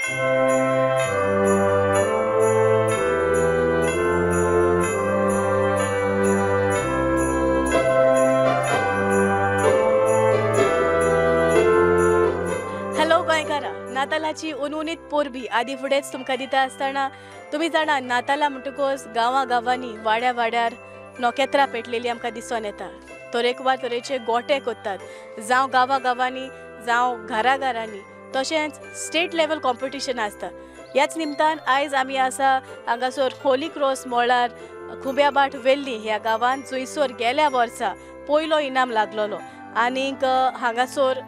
Hello गोंयकारा, नातालाची उनउनीत परबी आदी फुडेंच तुमकां दिता आसतना तुमी जाणा नातालां म्हणटकच गांवां गांवांनी वाड्या वाड्यार नोकेत्रां पेटलेली आमकां दिसून येता. तरेकवार तरेचे गोटे कोत्तात, जावं गांवां गांवांनी जावं घरा घरांनी, तशेंच स्टेट लेवल कॉम्पिटिशन आसता. ह्याच निमतान आयज आमी आसा हांगासर होली क्रॉस मळार खुब्याभाट वेल्ली ह्या गांवांत, जंयसर गेल्या वर्सा पयलो इनाम लागलेलो आनीक हांगासर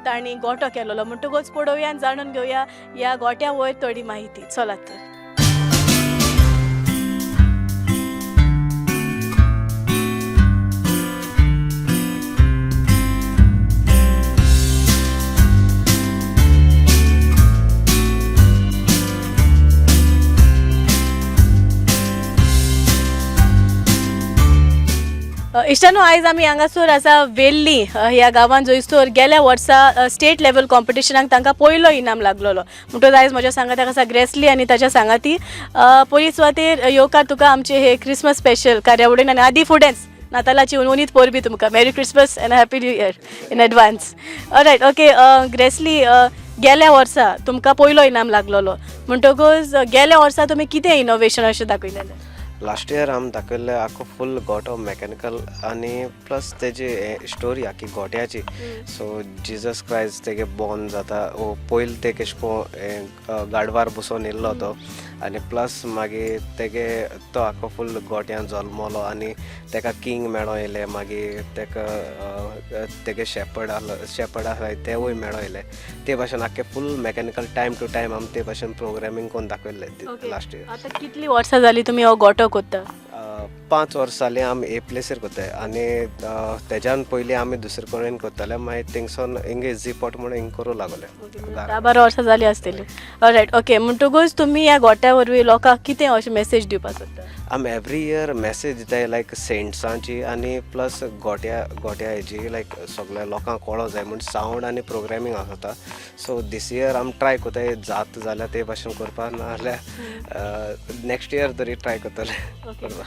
तांणी गोटो केलेलो. म्हणटकूच पळोवया आनी जाणून घेवया ह्या गोट्या वयर थोडी माहिती. चलात तर. इश्टानो, आयज आमी हांगासर आसा वेल्ली ह्या गांवांत, जंयसर गेल्या वर्सा स्टेट लेवल कॉम्पिटिशनाक तांकां पयलो इनाम लागलेलो. म्हणटकच आयज म्हज्या सांगाताक आसा ग्रेसली आनी ताच्या सांगाती. पयली सुवातेर येवकार तुका आमचे हे क्रिसमस स्पेशल कार्यावळीन आनी आदी फुडेंच नातालाची उनउनीत परबी तुमकां. Merry Christmas and happy new year in advance. Right, okay Gracely, गेल्या वर्सा तुमकां पयलो इनाम लागलेलो, म्हणटकूच गेल्या वर्सा तुमी कितें इनोवेशन अशें दाखयलेलें? लास्ट इयर आमी दाखयल्ले आख्खो फूल गोटो मॅकॅनिकल आनी प्लस तेजी स्टोरी आख्खी गोट्याची. सो जिजस क्रायस्ट तेगे बॉर्न जाता वो पयलीं ते केश कोन गाडवार बसोन येयल्लो तो आनी प्लस मागीर तेगे तो आख्खो फूल गोट्यान जल्मलो आनी तेका किंग मेळो येयले, मागीर तेका तेगे शेपर्ड आहलो, शेपर्ड आहाय तेवूय मेळो येयले. ते भाशेन आख्खे full mechanical time to time आमी ते भाशेन प्रोग्रामींग कोन्न दाखयल्ले लास्ट इयर. आतां कितलीं वर्सां जालीं तुमी हो गोटो कोत्ता? 5 वर्सां जालीं आमी हे प्लेसीर कोत्ताय आनी तेज्यान पयलीं आमी दुसरे कडेन कोत्ताले, मागीर थिंगसोन हिंगा इजी पोट म्हणून हिंग करूं लागले. 10-12 वर्सां जालीं आसतलीं. Right, okay. म्हणटकूच तुमी ह्या गोट्या वरवीं लोकांक कितें अशें मॅसेज दिवपाक सोदता? आमी एवरी इयर मॅसेज दिताय लायक सेंट्सांची आनी प्लस गोट्या गोट्या हेजी, लायक सगल्या लोकांक कळो जाय म्हूण सावंड आनी प्रोग्रामींग आसता. सो दीस इयर आमी ट्राय कोताय, जाता जाल्यार ते भाशेन करपाक, नाजाल्यार नेक्स्ट इयर तरी ट्राय करतले करपाक.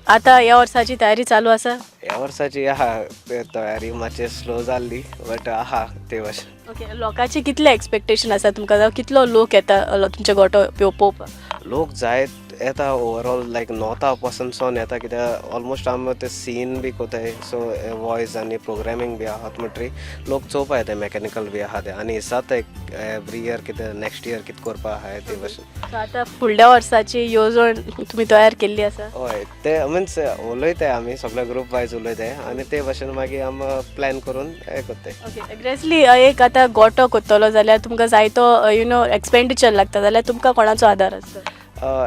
आतां ह्या वर्साची तयारी चालू आसा? ह्या वर्साची आहा ते तयारी, मातशी स्लो जाल्ली बट आहा ते भाशेन. ओके, लोकांचे कितले एक्सपेक्टेशन आसा तुमकां, जावं कितलो लोक येता तुमचे गोटो पळोवपाक? लोक जायत येता ओवरऑल, लायक नॉर्था पासून येता, कित्याक ऑलमोस्ट आमी ते सीन बी कोताय, सो वॉयस आनी प्रोग्रामींग बी आहात म्हणटरी लोक चोवपा येता, मॅकॅनिकल बी आहा ते आनी दिसता एवरी इयर कितें नेक्स्ट इयर कितें करपा आहाय ते भाशेन. सो आतां फुडल्या वर्साची येवजण तुमी तयार केल्ली आसा? हय, ते मिन्स उलयताय आमी सगळे ग्रूप वायज उलयताय आनी ते भाशेन मागीर आमी प्लॅन करून हें कोत्ताय. ओके ग्रेसली, एक आतां गोटो कोत्तलो जाल्यार तुमकां जायतो you know expenditure लागता, जाल्यार तुमकां कोणाचो आदार आसता?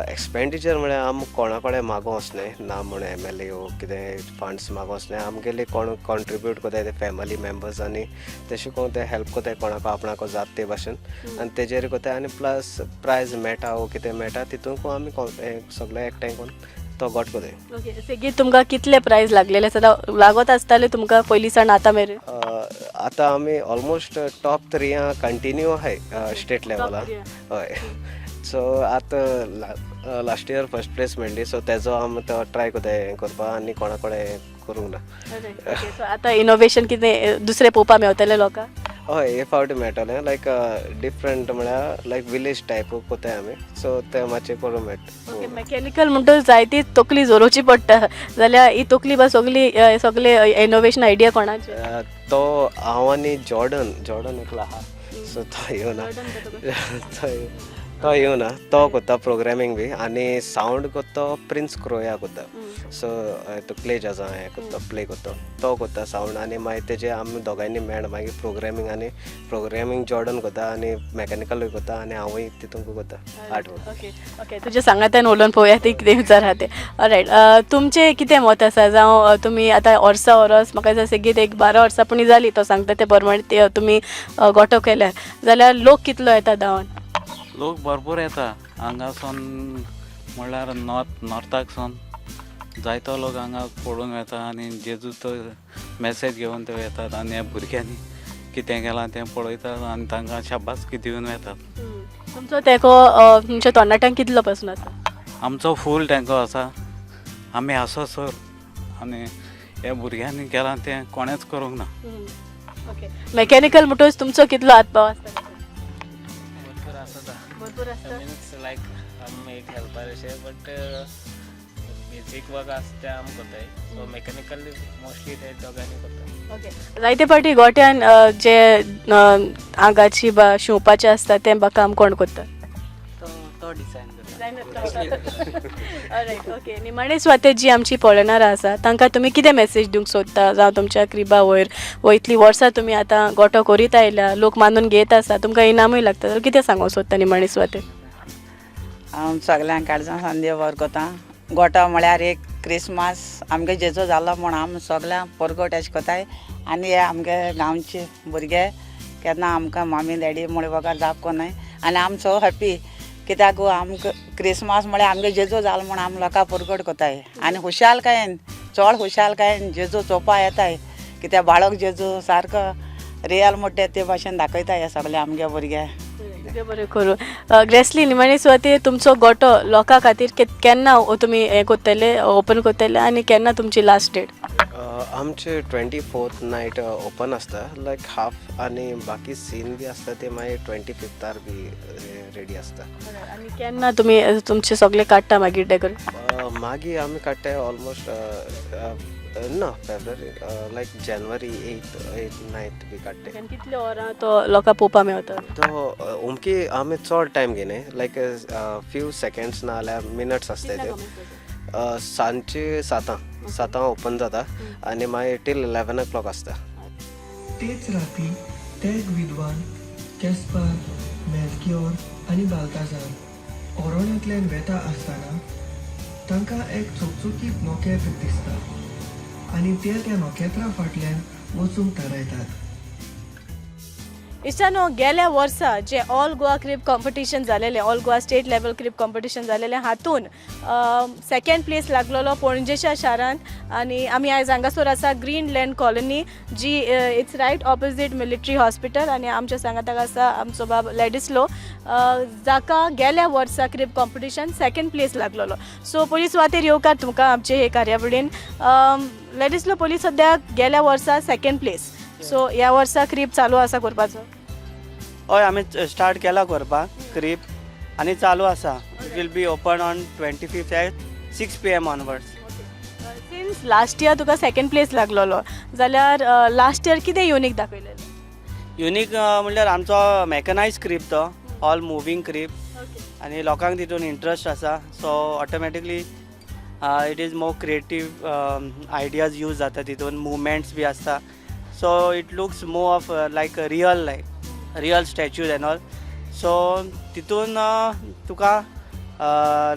एक्सपेंडिचर म्हळ्यार आम कोणा कडेन मागों वचनाय ना म्हण एमएलए वो कितें फंड्स मागों वचनाय. आमगेले कोण कॉन्ट्रिब्यूट कोताय ते फॅमिली मेंबर्स आनी तशें करून ते हेल्प कोताय कोणाक आपणाक जाता ते भाशेन आनी तेजेर कोताय आनी प्लस प्रायज मेळटा वो कितें मेळटा तितूंक आमी हें सगळें एकठांय करून तो गोट कोताय. ओके, सेगीत तुमकां कितले प्रायज लागलेले आसा, लागत आसताले तुमकां पयलीं सावन आतां मेरेन? आतां आमी ऑलमोस्ट टॉप थ्रिया कंटिन्यू आहाय स्टेट लेवलार. हय, सो आतां लास्ट इयर फर्स्ट प्लेस मेळ्ळी, सो तेजो आमी तो ट्राय कोताय हें करपाक आनी कोणा कडेन करूंक ना. ओके, सो आतां इनोवेशन कितें दुसरें पळोवपाक मेवतलें लोकांक? हय, हे फावटी मेळटलें, लायक डिफरंट म्हळ्यार लायक विलेज टायप कोताय आमी, सो तें मातशें करूंक मेळटा. ओके, मेकॅनिकल म्हणटकच जायती तकली जोरोवची पडटा, जाल्यार ही तकली बा सगली सगले इनोवेशन आयडिया कोणाचे? तो हांव आनी जॉर्डन, जॉर्डन एकलो आहा, सो तो येवना, तो येवना, तो कोत्ता प्रोग्रामींग बी आनी सावंड कोत्ता प्रिन्स क्रोया कोत्ता. सो तो क्ले जाजा हें कोत्ता, प्ले कोत्ता, तो कोत्ता सावंड आनी मागीर तेजे आमी दोगांयनी मेळ मागीर प्रोग्रामींग आनी प्रोग्रामींग जॉर्डन कोत्ता आनी मॅकॅनिकलूय कोत्ता आनी हांवूय तितूंक कोत्ता आर्ट वर्क. ओके ओके तुज्या सांगातान उलोवन पळोवया ती कितें विचार आहा तें. रायट, तुमचें कितें मत आसा, जावं तुमी आतां वर्सा वरस म्हाका दिसता सेगीत एक 12 वर्सां पुणी जालीं तो सांगता ते प्रमाणे ते तुमी गोटो केल्यार, जाल्यार लोक कितलो येता धांवन? लोक भरपूर येता हांगासून, म्हणल्यार नॉर्थाक सून जायतो लोक हांगा पळोवन वेता आनी जेजू तो मॅसेज घेवन ते वेतात आनी ह्या भुरग्यांनी कितें केलां तें पळयतात आनी तांकां शाबासकी दिवन वेतात. तुमचो तेंको तुमच्या तरणाट्यांक कितलो पसून आसा? आमचो फूल तेंको आसा. आमी आसा सर आनी हे भुरग्यांनी केलां तें कोणेंच करूंक ना. ओके, मेकॅनिकल म्हणटकच तुमचो कितलो हातभाव आसता? भरपूर आसता. भरपूर आसता. मिन्स लायक आमी एक हेल्पर अशें, बट बेजीक वर्क आसा तें आमी करताय. सो मेकॅनिकल मोस्टली ते दोगांनी करता. ओके, जायते फावटी गोट्यान जे आंगाची बा शिंवपाचें आसता तें बा काम कोण करता? तो तो डिजायन करता. Right, okay. निमाणे सुवातेर जी आमची पळयणारां आसा तांकां तुमी कितें मॅसेज दिवंक सोदता, जावं तुमच्या क्रिबा वयर वो इतलीं वर्सां तुमी आतां गोटो करीत आयल्या, लोक मानून घेत आसा, तुमकां इनामूय लागता, जाल्यार कितें सांगूंक सोदता निमाणे सुवातेर? हांव सगल्यांक काळजां सावन देव बरो कोता. गोटो म्हळ्यार एक क्रिसमस आमगे जेजो जालो म्हूण आमी सगळ्यांक परगट अशें कोताय. आनी हे आमगे गांवचे भुरगे केन्ना आमकां मामी डॅडी म्हूण बगर जाप कोनाय आनी आम सो हॅप्पी, कित्याक आमकां क्रिसमस म्हळ्यार आमगे जेजो जालो म्हूण आमी लोकां परगट कोताय. आनी खुशालकायेन, चड खुशालकायेन जेजू चोवपा येताय, कित्याक बाळक जेजू सारको रियल म्हणटा ते भाशेन दाखयता हे सगळे आमगे भुरगे. देव बरें करूं. ग्रेसली, निमाणे सुवातेर तुमचो गोटो लोकां खातीर केन्ना तुमी हें करतले, ओपन करतले आनी केन्ना तुमची लास्ट डेट? आमचे 24th night open आसता, लायक हाफ, आनी बाकी सीन बी आसता ते मागीर 25थार बी रेडी आसता. आनी केन्ना तुमी तुमचे सगळे काडटा मागीर डेकोरेट? मागीर आमी काडटाय ऑलमोस्ट ना फेब्रुवारी, लायक जानेवारी 8, 9 बी काडटाय. आनी कितले वरां तो लोकां पळोवपा मेवता? तो उमकी आमी चड टायम घेयनाय, लायक फ्यू सेकेंड्स ना जाल्यार मिनट्स आसताय ते. सांजचे 7 7 ओपन जाता आनी मागीर टील 11 ओ क्लॉक आसता. तेच राती तेग विद्वान कॅस्पार, मेल्कियोर आनी बाल्ताजार ओरोण्यांतल्यान वेता आसतना तांकां एक चकचकीत नोखेत्र दिसता आनी ते त्या नोखेत्रा फाटल्यान वचूंक थारायतात. इश्टानो, गेल्या वर्सा जे ऑल गोवा क्रिब कॉम्पिटिशन जालेलें, all Goa state level crib competition जालेलें, हातून सेकंड प्लेस लागलेलो पणजेच्या शारांत. आनी आमी आयज हांगासर आसा ग्रीन लँड कॉलनी, जी it's right opposite military hospital. आनी आमच्या सांगाताक आसा आमचो बाब लॅडिस्लो, जाका गेल्या वर्सा क्रिब कॉम्पिटिशन सेकंड प्लेस लागलेलो. सो पयली सुवातेर येवकार तुमकां आमचे हे कार्यावळीन. लॅडिस्लो, पयली सद्याक गेल्या वर्सा सेकंड प्लेस, सो ह्या वर्सा क्रीब चालू आसा करपाचो? हय, आमी स्टार्ट केला करपाक क्रीब आनी चालू आसा. It will be open on 25th at 6 p.m. onwards. Since last year तुका सेकंड प्लेस लागलोलो, जाल्यार लास्ट इयर कितें युनीक दाखयलेलें? युनीक म्हणल्यार आमचो मॅकनायज क्रीब, तो ऑल मुवींग क्रीब आनी लोकांक तितून इंट्रस्ट आसा, so automatically it is more creative ideas use जाता तितून, मुवमेंट्स बी आसता, so it looks more of like real, like real statues and all. So तितून तुका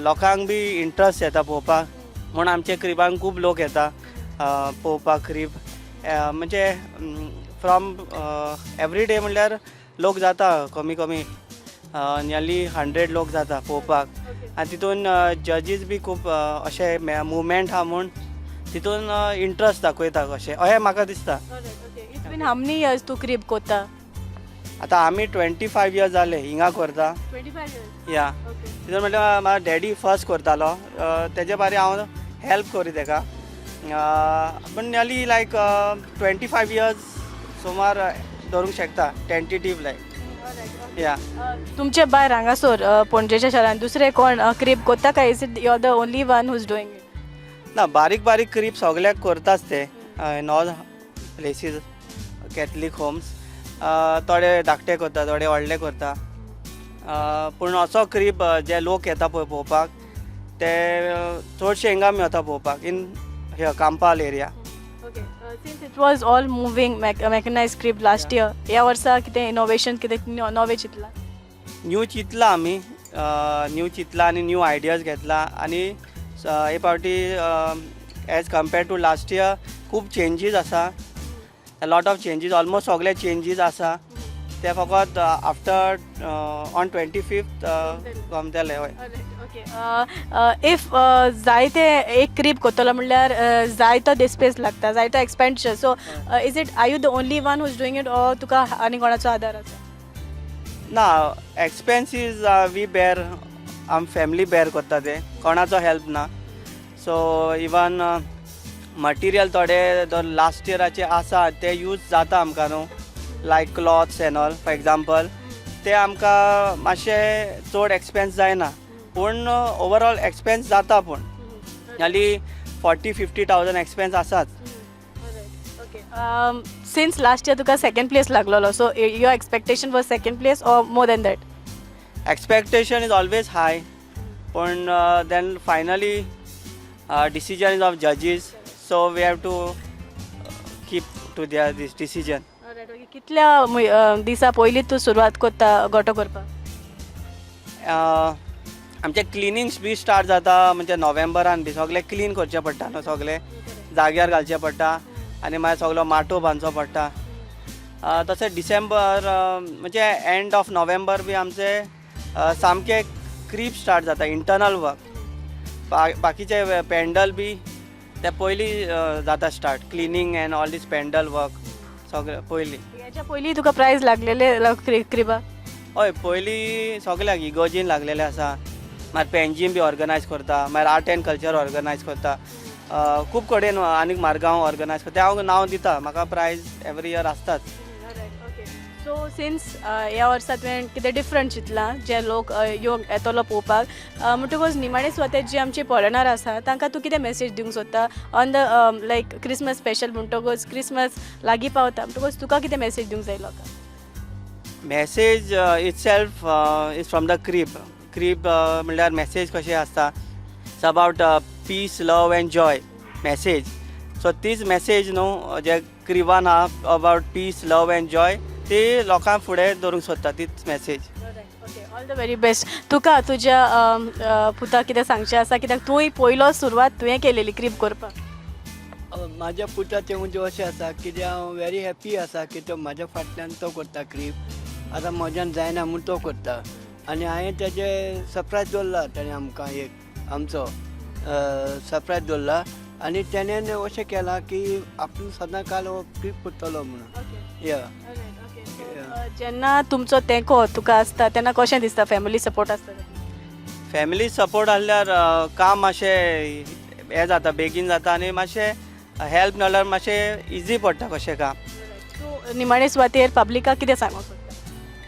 लोकांक बी इंट्रस्ट येता पळोवपाक म्हूण आमचे क्रिबांक खूब लोक येता पळोवपाक क्रीब. म्हणजे फ्रॉम एवरी डे म्हणल्यार लोक जाता, कमी कमी नियरली 100 लोक जाता पळोवपाक. आनी तितून जजीस बी खूब अशे मुवमेंट आहा म्हूण तितून इंट्रस्ट दाखयता कशें, अशें म्हाका दिसता. It's been how many years तूं क्रीब कोता? आतां आमी 25 इयर्स जाले हिंगा करता. 25 इयर्स? या. तितून म्हटल्यार म्हाजो डॅडी फर्स्ट करतालो, तेजे बारे हांव हेल्प करी तेका, पूण नियरली लायक 25 इयर्स सुमार धरूंक शकता, टेंटेटीव लायक, या. तुमचे भायर हांगासर पणजेच्या शारान दुसरे कोण क्रीब कोता काय is it you are the only one who is doing it? ना, बारीक बारीक क्रीब सगल्याक करताच ते in all places, Catholic homes. थोडे धाकटे करता, थोडे व्हडले करता, पूण असो क्रीब जे लोक येता पळय पळोवपाक, ते चडशे हिंगा मेळता पळोवपाक in Campal area. Okay, since it was all moving mechanise crib last year, ह्या वर्सा कितें इनोवेशन, कितें नवें चिंतलां? न्यू चिंतला आमी, न्यू चिंतला आनी न्यू आयडियाज घेतला आनी हे फावटी as compare to last year खूब चेंजीस आसा, लॉट ऑफ चेंजीस, ऑलमोस्ट सगळे चेंजीस आसा. ते फकत आफ्टर ऑन 25th गमतले, हय. ओके, if जायते एक क्रीब कोत्तलो म्हणल्यार जायतो स्पेस लागता, जायतो expenditure, so is it are you the only one who is doing it or तुका आनी कोणाचो आदार आसा? ना, एक्सपेन्स is we Bear, आम फॅमिली बेर करता ते, कोणाचो हेल्प ना. सो इवन मटिरियल थोडे लास्ट इयराचे आसा ते यूज जाता आमकां न्हू, like clothes and all for example, ते आमकां मातशे चड एक्सपेन्स जायना, पूण ओवरऑल एक्सपेन्स जाता. पूण हाली 40-50 थावजंड एक्सपेन्स आसाच. ओके, सिन्स लास्ट इयर तुका सेकंड प्लेस लागलोलो, so your expectation was second place or more than that? Expectation is always high, पण then finally decision is of judges, so we have to keep to their this decision. कितल्या दिसा पयलीं तूं सुरवात करता गोटो करपाक? आमचें क्लिनींग बी स्टार्ट जाता म्हणजे नोव्हेंबरान बी सगळें क्लीन करचें पडटा न्हू, सगळें जाग्यार घालचें पडटा आनी मागीर सगलो माटो बांदचो पडटा. तशें डिसेंबर म्हणजे एंड ऑफ नोव्हेंबर बी आमचे सामकें क्रीब स्टार्ट जाता, इंटरनल वर्क. बाकीचे पेंडल बी ते पयलीं जाता start, cleaning and all this pandal work सगळें पयलीं. हेच्या पयलीं तुका प्रायज लागलेले क्रिबाक? हय, पयलीं सगळ्याक इगोर्जीन लागलेले आसा, मागीर पेंजीम बी ऑर्गनायज करता, मागीर आर्ट एंड कल्चर ऑर्गनायज करता, खूब कडेन आनीक मारगांव ऑर्गनायज करता. हांव नांव दिता, म्हाका प्रायज एवरी इयर आसताच. ओके, सो सिन्स ह्या वर्सा तुवें कितें डिफरंट चिंतलां जे लोक येवंक येतलो पळोवपाक, म्हणटकूच निमाणे सुवातेर जी आमची पळोवणार आसा तांकां तूं कितें मॅसेज दिवंक सोदता on the like Christmas special? म्हणटकूच क्रिसमस लागीं पावता म्हणटकूच तुका कितें मॅसेज दिवंक जाय लोकांक? Message itself is from the crib. Crib म्हणल्यार मॅसेज कशें आसता, it's about peace, love and joy message. So तीच मॅसेज न्हू जे क्रिबान आहा about peace, love and joy, ती लोकांक फुडें दवरूंक सोदता तीच message. Okay, all the very best तुका. तुज्या अम, अ, पुताक कितें सांगचें आसा? कित्याक तूंय पयलो सुरवात तुवें केलेली क्रीब करपाक. म्हाज्या पुताचें म्हणजे अशें आसा, कित्याक हांव वेरी हॅप्पी आसा की तो म्हाज्या फाटल्यान तो करता क्रीब. आतां म्हज्यान जायना म्हूण तो करता आनी हांवें तेजे सरप्रायज दवरला. तेणें आमकां एक आमचो सरप्रायज दवरला आनी तेणें अशें केलां की आपूण सदां काल हो क्रीब करतलो म्हणून या. जेन्ना तुमचो तेंको तुका आसता तेन्ना कशें दिसता, फॅमिली सपोर्ट आसता तेन्ना? फॅमिली सपोर्ट आसल्यार काम मातशें हें जाता, बेगीन जाता आनी मातशें हेल्प मेळ्ळ्यार मातशें इजी पडटा कशें काम. तूं निमाणे सुवातेर पब्लिकाक कितें सांगूंक सोदता?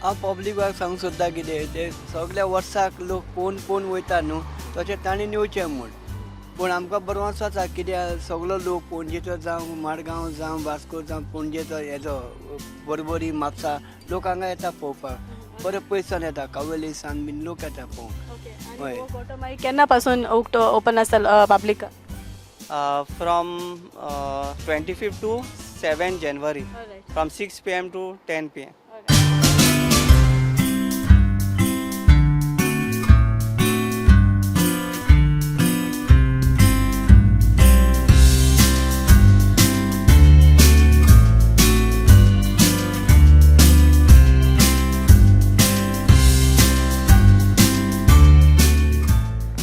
हांव पब्लिकाक सांगूंक सोदता कितें ते सगल्या वर्साक लोक पळोवन पळोवन वयता न्हू, तशें तांणी येवचें म्हूण. पूण आमकां बरो आसा कित्याक सगलो लोक पणजेचो जावं मडगांव जावं वास्को जावं पणजेचो हेजो बरबरी म्हापसा लोक हांगा येता पळोवपाक, बरे पयसान येता, कावली सान बीन लोक येता पळोवंक. आनी हो गोटो मागीर केन्ना पासून उक्तो ओपन आसता पब्लिकाक? From 25th to 7 January, from 6 p.m. to 10 p.m.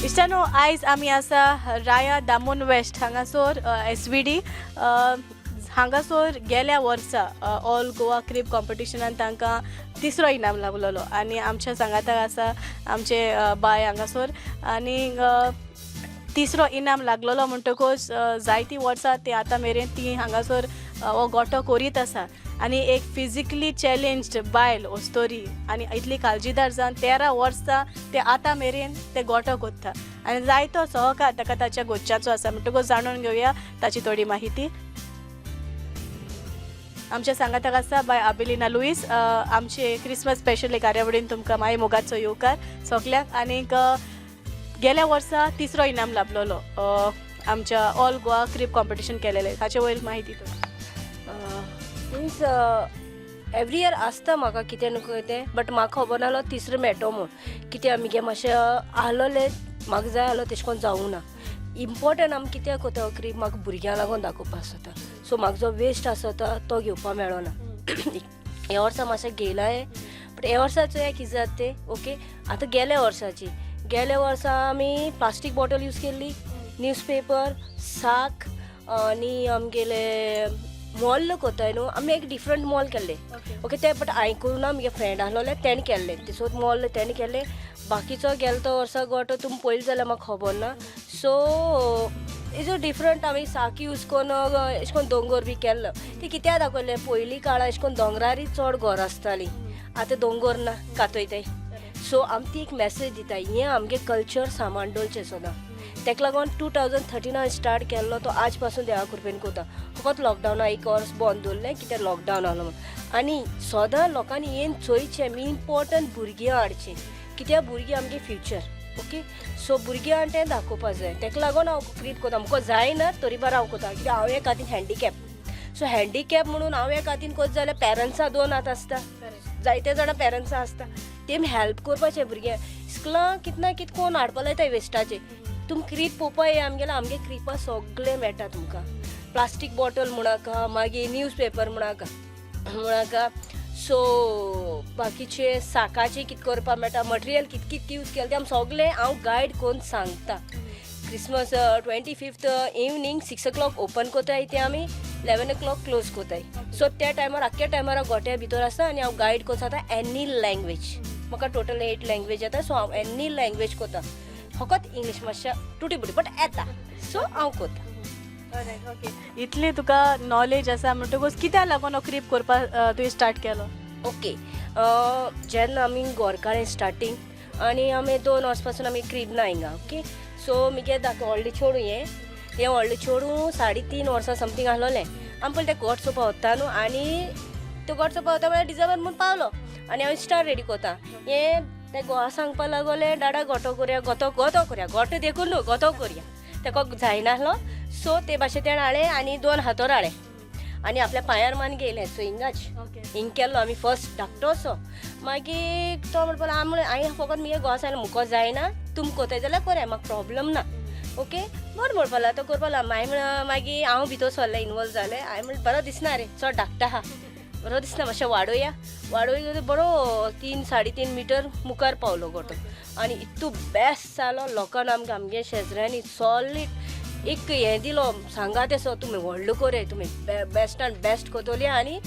इश्टानो, आयज आमी आसा राया दामोन वेस्ट हांगासर एसवीडी. हांगासर गेल्या वर्सा ऑल गोवा क्रीब कॉम्पिटिशनान तांकां तिसरो इनाम लागलेलो आनी आमच्या सांगाताक आसा आमचे बाय हांगासर. आनी तिसरो इनाम लागलेलो म्हणटकूच जायतीं वर्सां ती आतां मेरेन ती हांगासर हो गोटो करीत आसा. आनी एक फिजिकली चॅलेंज्ड बायल अस्तोरी आनी इतली काळजीदार जावन 13 वर्सां ते आतां मेरेन ते गोटो कोत्ता आनी जायतो सहकार ताका ताच्या घरच्यांचो आसा. म्हणटकूच जाणून घेवया ताची थोडी माहिती. आमच्या सांगाताक आसा बाय आबेलिना लुईस. आमचे क्रिसमस स्पेशल कार्यावळीन तुमकां माय मोगाचो येवकार सगल्यांक. आनीक गेल्या वर्सा तिसरो इनाम लाभलेलो आमच्या ऑल गोवा क्रीब कॉम्पिटिशन केलेलें, हाचे वयर माहिती तुमकां. मिन्स एवरी इयर आसता म्हाका कितें न्हू कितें, बट म्हाका खबर नासलो तिसरो मेळटो म्हूण. कितें आमगे मातशें आहलोलें, म्हाका जाय आहलो तेशें कोन्न जावूं ना. इम्पोर्टंट आमी कितें करता क्रीब म्हाका भुरग्यां लागून दाखोवपा आसता, सो म्हाका जो वेस्ट आसता तो घेवपा मेळना. ह्या वर्सा मातशें घेयलां हें, बट ह्या वर्सा चोया कितें जाता तें. ओके, आतां गेल्या वर्साची, गेल्या वर्सा आमी प्लास्टीक बॉटल यूज केल्ली, न्यूज पेपर, साक आनी आमगेले मोल्ल कोताय न्हू आमी एक डिफरंट मोल केल्ले. ओके, ते बट हांवें करूं ना, म्हगे फ्रेंड आसलोले तेणें केल्ले, सो मोल्ल तेणें केल्ले. बाकीचो गेलो तो वर्सा गोटो तुमी पयले जाल्यार म्हाका खबर ना. सो is a different, आमी साक यूज करून अशें करून दोंगर बी केल्लो. ती कित्याक दाखयलें, पयलीं काळार अशें करून दोंगरारय चड घरां आसतालीं, आतां दोंगर ना कातयताय. सो आमी ती एक मॅसेज दिता, हें आमगे कल्चर सामान दवरचें सदां. ताका लागून 2013 स्टार्ट केल्लो तो आज पासून देवा कृपेन कोता. फकत लॉकडावना एक वर्स बंद दवरलें, कित्याक लॉकडावन आहलो म्हणून. आनी सदां लोकांनी येवन चोयचें, इम्पॉर्टंट भुरगीं हाडचीं, कित्याक भुरगीं आमगे फ्युचर. ओके, सो भुरग्यांक तें दाखोवपा जाय. ताका लागून हांव क्रीब कोता. म्हाका जायना तरी बार हांव कोता, कित्याक हांव एक हातीन हँडिकॅप. सो हँडिकॅप म्हणून हांव एक हातीन कोत जाल्यार पेरंट्सां दोन हात आसता, जायते जाणां पेरंट्सां आसता, तेमी हेल्प करपाचें भुरग्यांक. इस्कुलां कित ना कित कोण हाडपा लायता वेस्टाचें. तुमी क्रीब पळोवपा येया आमगेले, आमगे क्रिपा सगळें मेळटा तुमकां. प्लास्टीक बॉटल म्हणाका, मागीर न्यूज पेपर म्हणाका म्हणाका, सो बाकीचे साकाचे कितें करपाक मेळटा, मटेरियल कित कित यूज केलें तें आमी सगळें हांव गायड करून सांगता. Christmas 25th evening 6 o'clock open कोताय ते आमी, 11 ओ क्लॉक क्लोज कोताय. सो त्या टायमार आख्ख्या टायमार हांव गोट्या भितर आसता आनी हांव गायड करून सांगता एनी लँग्वेज. म्हाका टोटल 8 लँग्वेज येता, सो हांव एनी लँग्वेज कोता. फकत इंग्लीश मातशें तुटी फुटी बट येता, सो हांव कोता. ओके, इतली तुका नॉलेज आसा म्हणटकूच कित्याक लागून हो क्रीब करपाक तुवें स्टार्ट केलो? ओके, जेन्ना आमी गोरकाळे स्टार्टींग आनी आमी 2 वर्स पासून आमी क्रीब ना हिंगा. ओके, सो मुगे धाकटो व्हडलें चेडूं, हें हें व्हडलें चेडूं 3.5 वर्सां समथींग आसलोलें. आमी पयलीं तें गोट चोवपा वता न्हू, आनी तो गोट चोवपा वता म्हळ्यार डिसेंबर म्हूण पावलो आनी हांव स्टार रेडी कोता. हें तें घोवा सांगपा लागोलें, डाडा गोटो करया, गोतो गोतो करया, गोटो देखून न्हू गोतो करया. तेका जायना आसलो, सो ते भाशेन तेणें हाडलें आनी 2 हातोर हाडलें आनी आपल्या पांयार मान घेयलें. सो हिंगाच हिंग केल्लो आमी फर्स्ट धाकटोसो. मागीर तो म्हणपाक लागलो, आमी हांवें फकत मुगे घोवा सांगलें, मुको जायना, तुमी कोताय जाल्यार कोराय, म्हाका प्रॉब्लम ना. ओके, बरें म्हणपाक लागलो, तो करपाक लागलो. मागीर मागीर हांव भितर सरलें, इनवॉल्व जालें. हांवें म्हणलें बरो दिसना रे, चड धाकटो आहा, बरो दिसना, मातशें वाडोवया. वाडोवया, बरो 3 3.5 मिटर मुखार पावलो गोटो आनी इतू बेस्ट जालो. लोकांक आमकां आमगे शेजऱ्यांनी सॉलीड एक हें दिलो, सांगा तेसो तुमी व्हडलो कोरे, तुमी बेस्टान बेस्ट कोतोली आनी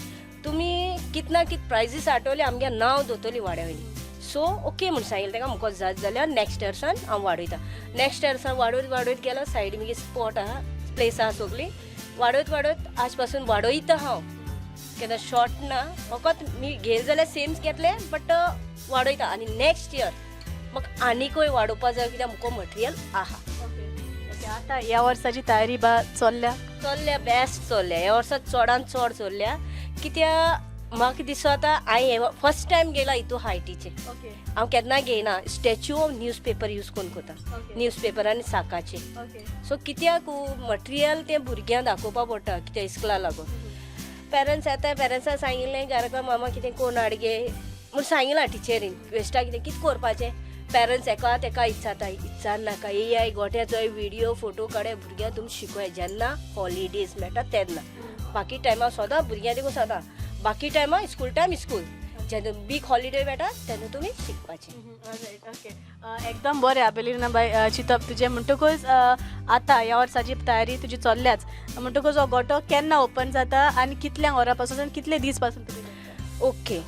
तुमी कित ना कित प्रायजीस हाडटली, आमगे नांव दवरतली वाड्या वयली. सो ओके म्हूण सांगिल्लें ताका, म्हाका जात जाल्यार नॅक्स्ट इयर्सान हांव वाडयता. नॅक्स्ट इयर्सान वाडयत वाडयत गेलो. सायडी मागीर स्पॉट आहा, प्लेस आहा, सगळी वाडयत वाडयत आज पासून वाडयता हांव. केन्ना शॉर्ट ना, फकत मी घेयल जाल्यार सेम्स घेतले, बट वाडयता. आनी नॅक्स्ट इयर म्हाका आनीकूय वाडोवपा जाय, कित्याक म्हाका मटेरियल आहा. ओके, आतां ह्या वर्साची तयारी बा चल्ल्या? चल्ल्या, बेस्ट चल्ल्या. ह्या वर्सा चडान चड चल्ल्या, कित्याक म्हाका दिसता हांवें फर्स्ट टायम गेला हितू हायटीचे. हांव केन्ना घेयना. स्टॅच्यू न्यूज पेपर यूज करून कोता, न्यूज पेपर आनी साकाचे. सो कित्याक मटेरियल तें भुरग्यांक दाखोवपा पडटा, कित्याक इस्कुला लागून पेरंट्स येता. पेरंट्सां सांगिल्लें घराक, मामा कितें कोण हाडगे म्हूण सांगिलां टिचरीन, वेस्टा कितें कितें करपाचें. पेरंट्स एका तेका इत्साता, इत्सा नाका, येयाय गोट्याचो विडियो फोटो काडे, भुरग्यांक तुमी शिकय जेन्ना हॉलिडेज मेळटा तेन्ना. बाकी टायमार सदां भुरग्यां देखून सदां बाकी टायमार स्कूल टायम स्कूल, जेन्ना बीग हॉलिडे मेळटा तेन्ना तुमी शिकपाचें. ओके, एकदम बरें आबेलिना बाय चिंतप तुजें. म्हणटकूच आतां ह्या वर्साची तयारी तुजी चल्ल्याच, म्हणटकूच हो गोटो केन्ना ओपन जाता आनी कितल्यांक वरां पासून आनी कितले दीस पासून तुमी? Okay,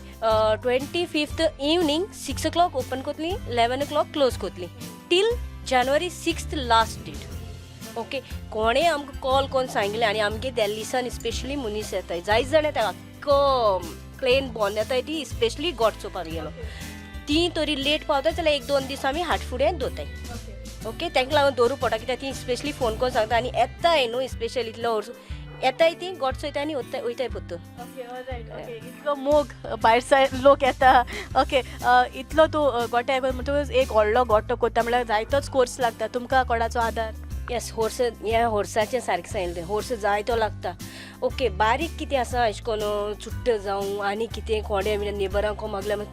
25th evening 6 o'clock open कोतली, 11 ओ clock close कोतली, till January 6 last date. Okay, कोणें आमकां कॉल करून सांगलें आनी आमगे दिल्लीसान स्पेशली मनीस येताय, जायत जाण येता, आख्खो प्लेन भोंवन येताय ती स्पेशली गोट चोवपाक गेलो. ती तरी लेट पावता जाल्यार 1-2 दीस आमी हाट फुडें दवरताय. ओके, तांकां लागून दवरूं पडटा, कित्याक ती स्पेशली फोन करून सांगता आनी येताय न्हू स्पेशल इतलो वर्स येताय ती गोट चोयता आनी वताय वयताय परतून. ओके, ऑलरायट, ओके, इतलो मोग, भायर सायड लोक येता. ओके, इतलो तूं गोट्या म्हणटकूच एक व्हडलो गोटो कोत्ता म्हळ्यार जायतोच कोर्स लागता. तुमकां कोणाचो आदार? येस, होर्स, ह्या होर्साचें सारकें सांगिल्लें, होर्स जायतो लागता. ओके, बारीक कितें आसा अशें करून चुट्ट जावं आनी कितें कोणें म्हणजे नेबरांक मागल्यार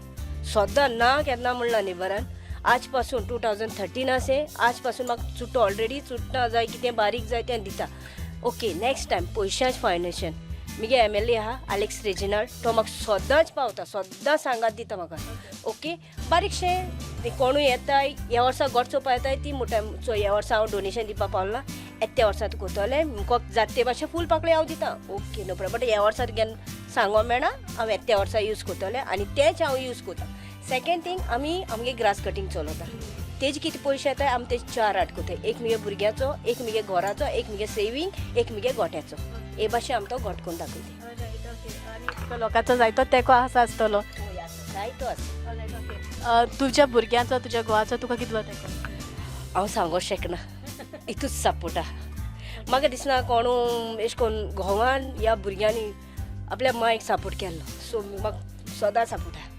सद्दां ना केन्ना म्हणलां नेबरान. आज पासून 2013 आसे, आज पासून म्हाका चुट्टो ऑलरेडी चुट्टां जाय, कितें बारीक जाय तें दिता. ओके, नेक्स्ट टायम पयशांच फायनेशन मुगे एमएलए आहा आलेक्स रेजिनाल्ड, तो म्हाका सदांच पावता, सद्दां सांगात दिता म्हाका. ओके, बारीकशें कोणूय येताय, ह्या वर्सा गोट चोवपा येताय ती म्हणटा, चोय ह्या वर्सा हांव डोनेशन दिवपा पावला ना. येत्या वर्सा तुका कोतोलें मुको जाता ते भाशेन फूल पाकळी हांव दिता, ओके नो प्रोब्लम, बट ह्या वर्सा तुगे सांगो मेळना, हांव येत्या वर्सा यूज कोतोलें आनी तेंच हांव यूज कोता. सेकेंड थींग, आमी आमगे ग्रास कटींग चलयता, तेजे कितें पयशे येता आमी तेजे चार आट कोताय, एक मुगे भुरग्याचो, एक मुगे घराचो, एक मुगे सेवींग, एक मुगे गोट्याचो. हे भाशेन आमी तो गोट करून दाखयता. आनी तुका लोकांचो जायतो तेंको आसा आसतलो. हय आसा, जायतो आसा. तुज्या भुरग्यांचो, तुज्या घोवाचो तुका कितलो तेंको? हांव सांगो शकना, इतूच सपोर्ट आहा. म्हाका दिसना कोणू एशें कोन्न घोवान या भुरग्यांनी आपल्या मायक सपोर्ट केल्लो, सो म्हाका सदां सपोर्ट आहा.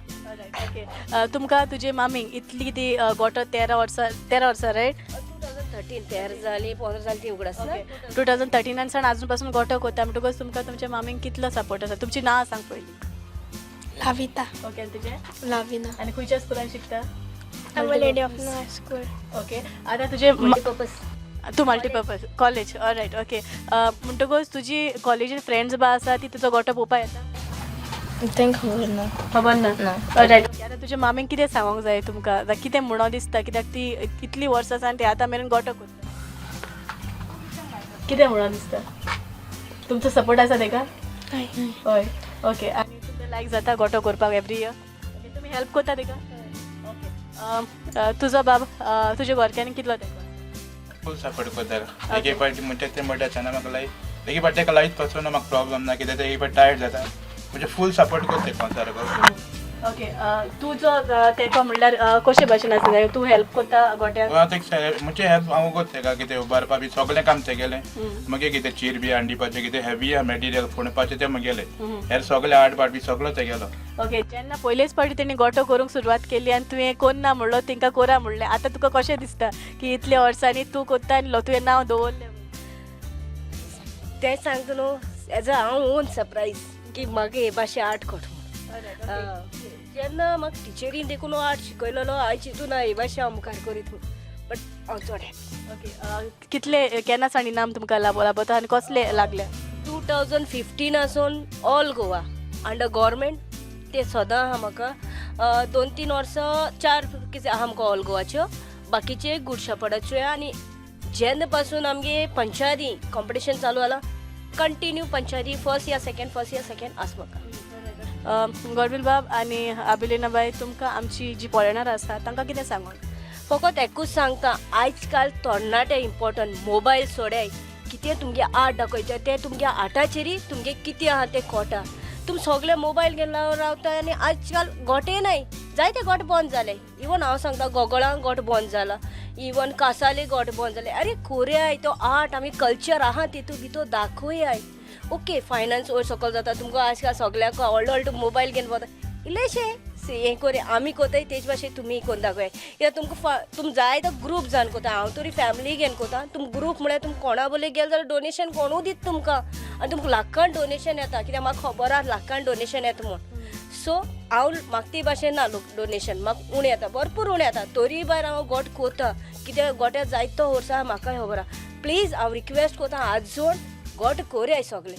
ओके, तुमकां तुजे मामीक इतली ती गोटो 13 वर्सां, 13 वर्सां रायट? 2013, 13 जालीं 15 जालीं ती उगडास ना. 2013 सावन आजून पासून गोटो कोता म्हणटकूच तुमकां तुमच्या मामीक कितलो सपोर्ट आसा? तुमची नांव सांग पयलीं. लाविता. ओके, आनी तुजें? लाविना. आनी खंयच्या स्कुलान शिकता? Our Lady of High School. Okay, आतां तुजें मल्टीपर्पज. तूं मल्टीपर्पज कॉलेज, ऑलरायट, ओके. म्हणटकूच तुजी कॉलेजीन फ्रेंड्स बा आसा ती तुजो गोटो पळोवपा येता? तेंका खबर ना. खबर ना? ना. ऑलरायट, आतां तुज्या मामीक कितें सांगूंक जाय तुमकां, जावं कितें म्हणो दिसता, कित्याक ती इतलीं वर्सां सावन ती आतां मेरेन गोटो करता, कितें म्हणोन दिसता? तुमचो सपोर्ट आसा तेका? हय. हय, ओके. आनी तुमकां लायक जाता गोटो करपाक एवरी इयर? ओके, तुमी हेल्प करता तेका? ओके. तुजो बाब, तुज्या घरच्यांनी कितलो तेका? फूल सपोर्ट करता. एक एक फावटी म्हणटा ते म्हणटा अचानक म्हाका लायक, एक फावटी तेका लायत पासून म्हाका प्रॉब्लम ना, कित्याक ते एक फावटी टायर्ड जाता, म्हणजे फूल सपोर्ट करता तेका सारको. ओके, तुजो तेंको म्हणल्यार कशे भाशेन आसा? तूं हेल्प करता गोट्याक? हांव तेका म्हणजे हेल्प हांव करता तेका, कितें उबारपा बी सगळें काम तेगेलें, मागीर कितें चीर बी हाडून दिवपाचें, कितें हेवी मटेरियल फोणपाचें तें म्हगेलें, हेर सगळें आर्ट पार्ट बी सगळो तेगेलो. ओके, जेन्ना पयलेच फावटी तेणी गोटो करूंक सुरवात केली आनी तुवें कोन्ना म्हणलो, तेंकां कोरा म्हणलें, आतां तुका कशें दिसता की इतल्या वर्सांनी तूं कोत्ता आनी तुवें नांव दवरलें? तें सांगता न्हू, एज अ हांव ओन सरप्रायज की म्हाका हे भाशे आर्ट कोट म्हूण. जेन्ना म्हाका टिचरीन देखून आर्ट शिकयलेलो, हांव चिंतून ना हे भाशे हांव मुखार करीत म्हूण, बट हांव चड हॅपी. ओके, कितले केन्ना सावन इनाम तुमकां लाबता आनी कसले लागले? 2015 आसून ऑल गोवा अंडर गव्हर्मेंट ते सदां आहा म्हाका, 2-3 वर्सां 4 कितें आहा आमकां ऑल गोवाच्यो, बाकीचे गुड शेपर्डाच्यो. आनी जेन्ना पासून आमगे पंचायती कॉम्पिटिशन चालू जालां, कंटिन्यू पंचायती फर्स्ट या सेकेंड, फर्स्ट या सेकेंड आसा म्हाका. गॉडवील बाब आनी आबिलिना बाय, तुमकां आमची जी पळयणार आसा तांकां कितें सांगून? फकत एकूच सांगता, आयज काल तरणाटे इम्पोर्टंट मोबायल सोडाय, कितें तुमगे आर्ट दाखयता तें तुमगे आर्टाचेरय तुमगे कितें आहा तें कोटा. तुमी सगळे मोबायल घेवन रावता आनी आयज काल गोटे नाय, जायते गोट बंद जाले. इवन हांव सांगता गोगोळांक गोट बंद जाला, इवन कासाले गोट बंद जाले. आरे कोरयाय तो आर्ट आमी कल्चर आहा तितू भितर दाखोयाय. ओके, फायनान्स वयर सकयल जाता तुमकां, आयज काल सगळ्यांक व्हडलो व्हडलो मोबायल घेवन वता, इल्लेशें हें कोरी आमी कोताय तेज भाशेन तुमी कोन्न दाखय. कित्याक तुमकां तुम जाय तो ग्रूप जावन कोता, हांव तरी फॅमिली घेवन कोता. तुम ग्रूप म्हळ्यार तुम कोणा बोले गेले जाल्यार डोनेशन कोणूय दिता तुमकां, आनी तुमकां लाखान डोनेशन येता, कित्याक म्हाका खबर आहा लाखान डोनेशन येता म्हूण. सो हांव म्हाका ते भाशेन ना लोक डोनेशन म्हाका उणें येता, भरपूर उणें येता, तरीय भायर हांव गोट कोता, कित्याक गोट्या जायतो वर्स आहा म्हाकाय खबर आहा. प्लीज हांव रिक्वेस्ट कोता आजून गोट कोरयाय सगळे,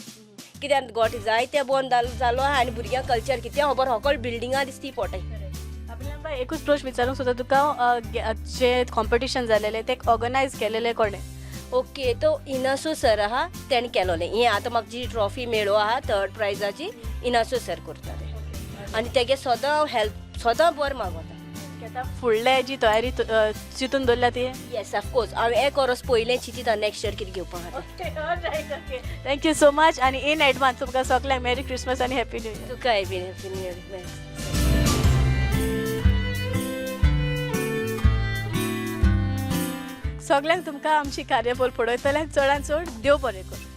कित्याक गोट जायते बंद जालो आहा आनी भुरग्यांक कल्चर कितें खबर होकल बिल्डिंगां दिसती पोटाय. आबिलिना बाय, एकूच प्रश्न विचारूंक सोदता तुका, जे कॉम्पिटिशन जालेलें तें ऑर्गनायज केलेलें कोणें? ओके, तो इनासो सर आहा तेणें केलोलें हें. आतां म्हाका जी ट्रॉफी मेळ्ळो आहा थर्ड प्रायजाची, इनासो सर करता तें, आनी तेगे सदां हांव हेल्प सदां बरें मागोता. आतां फुडले जी तयारी चिंतून दवरल्या ती? येस, ऑफकोर्स, हांव एक वरस पयलें चिंतिता नेक्स्ट इयर कितें घेवपाक आहा. Okay, thank you so much आनी इन एडवान्स तुमकां सगल्यांक मेरी क्रिसमस आनी हॅपी न्यू इयर. तुकाय बीन हॅपी न्यू इयर. सगल्यांक तुमकां आमची कार्यावळ पळयतल्यांक चडान चड देव बरें करूं.